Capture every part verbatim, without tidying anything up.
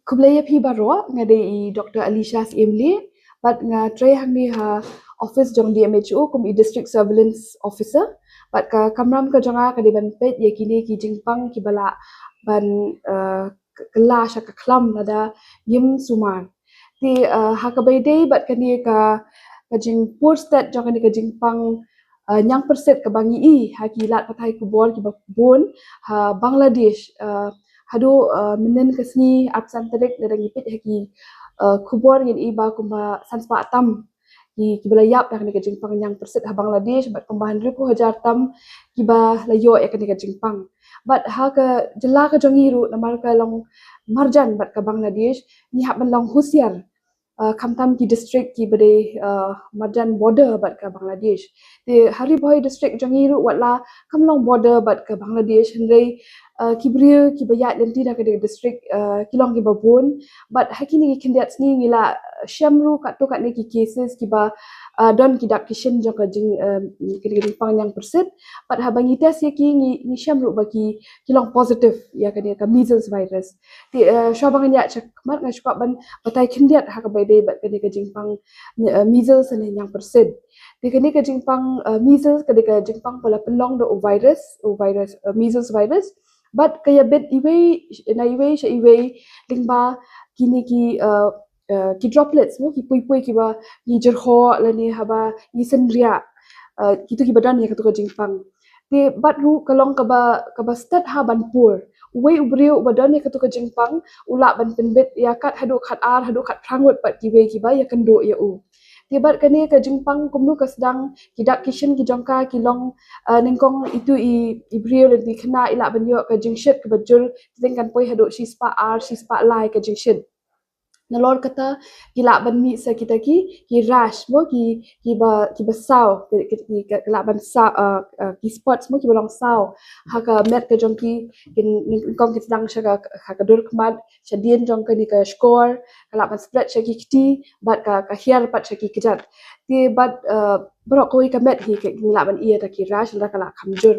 Khublei ïa phi baroh, nga dei i Doctor Alisha Syiemlieh, bad nga trei hangne ha office jong D M H O kum i District Surveillance Officer, bad ka kamram ka jong nga ka dei ban peit ïa kine ki jingpang kiba lah ban, eh, k-, kylla sha ka khlam lada ngim sumar. Te, eh, ha kaba ïadei bad kane ka, ka jingpur stet jong kane ka jingpang, eh, ñiangpyrsit kaba ngi i ha ki lad pathai khubor kiba bun ha Bangladesh, eh, haduh, eh, mynhynnin ka sngi arphew san tarik, lada ngi peit ha ki, eh, khubor ngin i ba kumba san spah tam ki, kiba la ïap da kane ka jingpang ñiangpyrsit ha Bangladesh, bad kumba hynriewphew hajar tam kiba la ïoh ïa kane ka jingpang. Bad ha ka jylla ka jong ngi ruh, namar ka long marjan bad ka Bangladesh, ngi hap ban long husiar, eh, khamtam ki district kiba dei, eh, marjan border bad ka Bangladesh. Te ha Ri Bhoi district jong ngi ruh, wat la kam long border bad ka Bangladesh, hynrei, eh, ki briew kiba ïaid lynti na kane ka district, eh, ki long kiba bun. Bad ha kine ki khyndiat sngi ngi la shem ruh katto katne ki cases kiba, eh, don ki dak ki shin jong ka jing, eh, kane ka jingpang ñiangpyrsit. Bad haba ngi test ïa ki, ngi, ngi shem ruh ba ki, ki long positive ïa kane ka measles virus. Te, eh, shuwa ba ngan ïaid shakhmat, nga sngewkwah ban batai khyndiat ha kaba ïadei bad kane ka jingpang, eh, measles ne ñiangpyrsit. Te kane ka jingpang, eh, measles ka dei ka jingpang ba la pynlong da u virus, u virus, eh, measles virus. Bad ka ïabit iwei na iwei sha iwei lyngba kine ki, eh, eh, ki droplets mo, ki pui pui kiba ngi jyrhoh lane haba ngi synriah, eh, kito kiba don ïa kato ka jingpang. Te bad ruh ka long kaba, kaba stet ha ban pur. Uwei u briew uba don ïa kato ka jingpang u lah ban pynbit ïa kat haduh kat ar haduh kat phra ngut pat kiwei kiba ïakynduh ïa u. Te bad kane ka jingpang kumno ka sdang, ki dak ki shin ki jong ka ki long, eh, nyngkong itu i, i briew lane i khynnah i lah ban ïoh ka jingshit kaba jur, te kan poi haduh shispah ar shispah lai ka jingshit. Nalor kata ki lah ban mih sa kita ki, ki rash mo, ki, kiba, kiba saw, ki, ki, ki, ki lah ban saw, eh, eh, ki spots mo kiba long saw ha ka met ka jong ki, ki nyngkong ki sdang sha ka, ha ka dur khmat, shadien jong kane ka shkor, ka lah ban spread sha ki kti, bad ka, ka hiar pat sha ki kjat. Te bad, eh, baroh kawei ka met hi ka, ngi lah ban i ïa ta ki rash lada ka lah kham jur.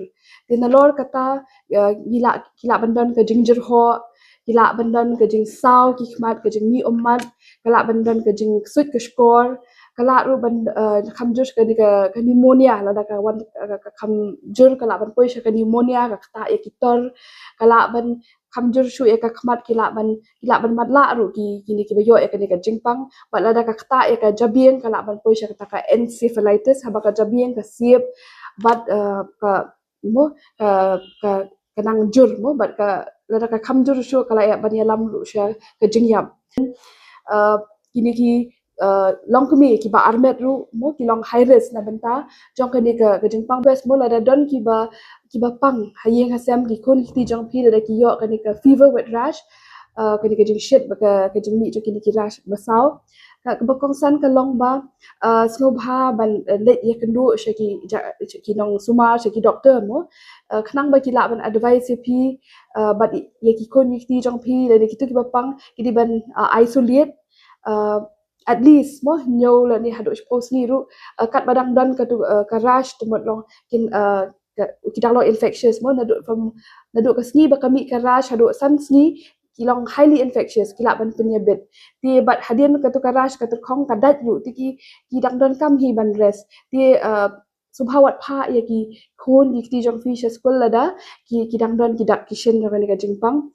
Te nalor kata, eh, ngi lah, ki lah ban don ka jingjyrhoh, ki lah ban don ka jingsaw ki khmat, ka jingmih ummat, ka lah ban don ka jingksuid ka shkor, ka lah ruh ban, eh, kham jur sha kane ka, ka pneumonia, lada ka wan, eh, ka kham jur ka lah ban poi sha ka pneumonia, ka ktah ïa ki tor, ka lah ban kham jur shuh ïa ka khmat, ki lah ban, ki lah ban matlah ruh ki, kine kiba ïoh ïa kane ka jingpang. Bad lada ka ktah ïa ka jabieng ka lah ban poi sha kata ka encephalitis, haba ka jabieng ka siep bad, eh, ka, mo, ka, ka, ka nang jur mo, bad ka, lada ka kham jur shuh ka lah ïa ban ïalam ruh sha ka jingïap. Eh, kine ki, eh, longkmie kiba armet ruh mo ki long high risk na bynta jong kane ka, ka jingpang. Bes mo lada don kiba, kiba pang ha ïing ha sem, ki khun ki kti jong phi, lada ki ïoh kane ka fever with rash, eh, kane ka jingshit bad ka, ka jingmih jong kine ki rash ba saw, ka, kaba kongsan ka long ba, eh, sngewbha ban, eh, leit ïakynduh sha ki, ja, sha ki nongsumar, sha ki doktor mo, eh, khnang ba ki lah ban advice ïa phi, eh, bad ïa ki khun ki kti jong phi, lane kito kiba pang ki dei ban, eh, isolate, eh, at least mo hynñiew lane haduh shiphew sngi ruh, eh, katba dang don katu, eh, ka rash, te mut long kin, eh, ka, ki dang long infectious mo, naduh from, naduh ka sngi ba ka mih ka rash haduh san sngi ki long highly infectious, ki lah ban pynïabit. Te bad hadien katu ka rash ka tyrkhong ka dait ruh, te ki, ki dang donkam hi ban rest. Te, eh, sngewbha wat phah ïa ki khun ki kti jong phi sha skul lada ki, ki dang don ki dak ki shin jong kane ka jingpang.